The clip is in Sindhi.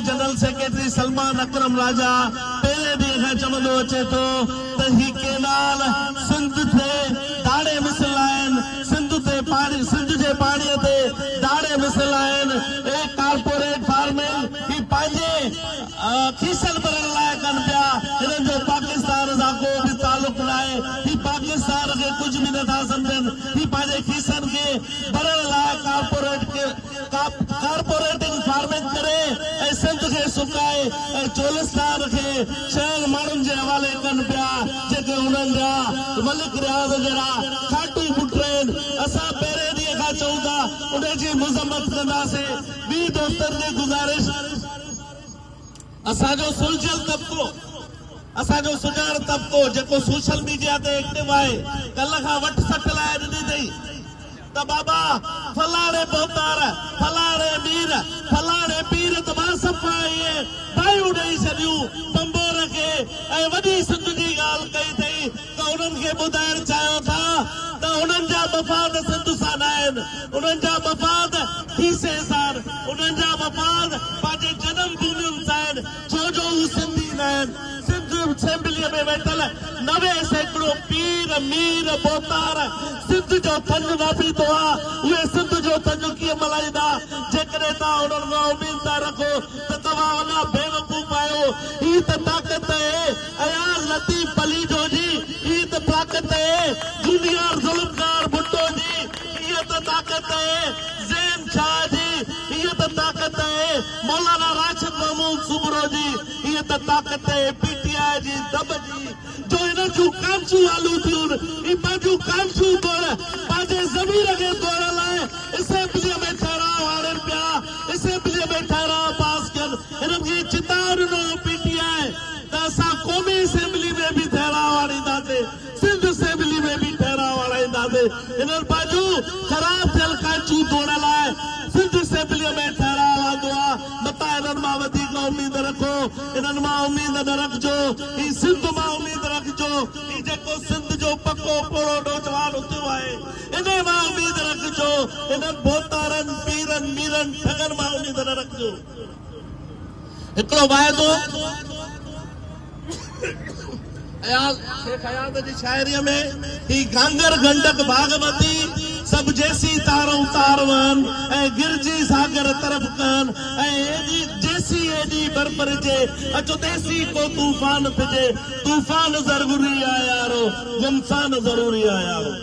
جنرل سيڪريٽري سلمان اڪرم راجا پهرين ڏينهن کان چوندو اچي ٿو ته هي ڪينال سنڌ تي ڌاڙي مثل آهن، سنڌ تي پاڻي سنڌ جي پاڻي تي ڌاڙي مثل آهن، اهي ڪارپوريٽ فارمنگ هي پنهنجي کيسن ڀرڻ لاء ڪن پيا، هنن جو پاڪستان سان ڪو به تعلق ناهي، هي پاڪستان کي ڪجهه به نٿا سمجهن، هي پنهنجي کيسن کي ڀرڻ لاء ڪارپوريٽ ڪارپوريٽنگ فارمنگ ڪري ۽ سنڌ کي سڪائي ۽ چولستان کي ڇهن ماڻهن جي حوالي ڪن پيا، جيڪي انهن جا ملڪ رياض جهڙا کاٽو پٽ آهن. اسان پهرين ڏينهن کان چئون ٿا انهي جي مذمت ڪنداسين. ٻي دوستن کي گذارش. اسان جو سلجهيل طبقو، اسان جو سڄاڻ طبقو جيڪو سوشل ميڊيا تي ايڪٽو آهي، ڪلهه کان وٺ سٽ لاء ڏني اٿئي ته بابا فلاڻي ڀوتار، فلاڻي مير، فلاڻي پير ته مان صفا ائين باهيون ڏئي ڇڏيون پنبور کي ۽ وڏي سنڌ جي ڳالهه ڪئي اٿئي ته انهن کي ٻڌائڻ چاهيو ٿا ته انهن جا مفاد سنڌ سان ناهن، انهن جا مفاد کيسي سان، انهن جا مفاد پنهنجي جنم ڀومين سان آهن، ڇو جو هو سنڌي ناهن. سنڌ اسيمبليء ۾ ويٺل 90% پير، مير، ڀوتار سنڌ جو ٿڃ نه پيتو آ، اهي سنڌ جو ٿڃ ڪيئن ملهائيندا؟ جيڪڏهن توهان انهن کان اميد ٿا رکو ته توهان وڏا بيوقوف آهيو. هي ته طاقت اهي اياز لطيف پليجو جي، هي ته طاقت اهي جونيئر ذوالفقار ڀٽو جي، هيء ته طاقت اهي زين شاهه جي، هيء ته طاقت اهي مولانا راشد محمود سومرو جي، هيء ته طاقت اهي پي ٽي آء جي دٻ جي، جو هنن جون ڪانچون آلو ٿيون، هي پنهنجون ڪانچون ڌوئڻ، پنهنجي ضمير کي ڌوئڻ لاء اسيمبليء ۾ ٺهراء آڻين پيا، اسيمبليء ۾ ٺهراء پاس ڪن، هنن کي چتاء ڏنو هو پي ٽي آء ته اسان قومي اسيمبلي ۾ به ٺهراء آڻينداسين، سنڌ اسيمبلي ۾ به ٺهراء آڻائينداسين، هنن پنهنجون خراب ٿيل ڪانچون ڌوئڻ لاء سنڌ اسيمبليء ۾ ٺهراء آندو آ، متان هنن مان وڌيڪ اميد رکو، هنن مان اميد نه رکجو، هي سنڌ مان اميد رکجو، هي جيڪو سنڌ جو پڪو پوڙهو نوجوان اٿيو آهي، انهي مان اميد رکجو، هنن ڀوتارن، پيرن، ميرن، ٺڳن مان اميد نه رکجو. هڪڙو واعدو اياز شيخ اياز جي شاعريء ۾ هي گانگر گنڊڪ ڀاڳمتي سڀ جيسين تارئون تار وهن ۽ گرجي ساگر طرف ڪهن ۽ ايڏي جيسين ايڏي برپرجي اچو تيسين ڪو طوفان ٿجي طوفان ضروري آ يارو گمسان ضروري آ يارو.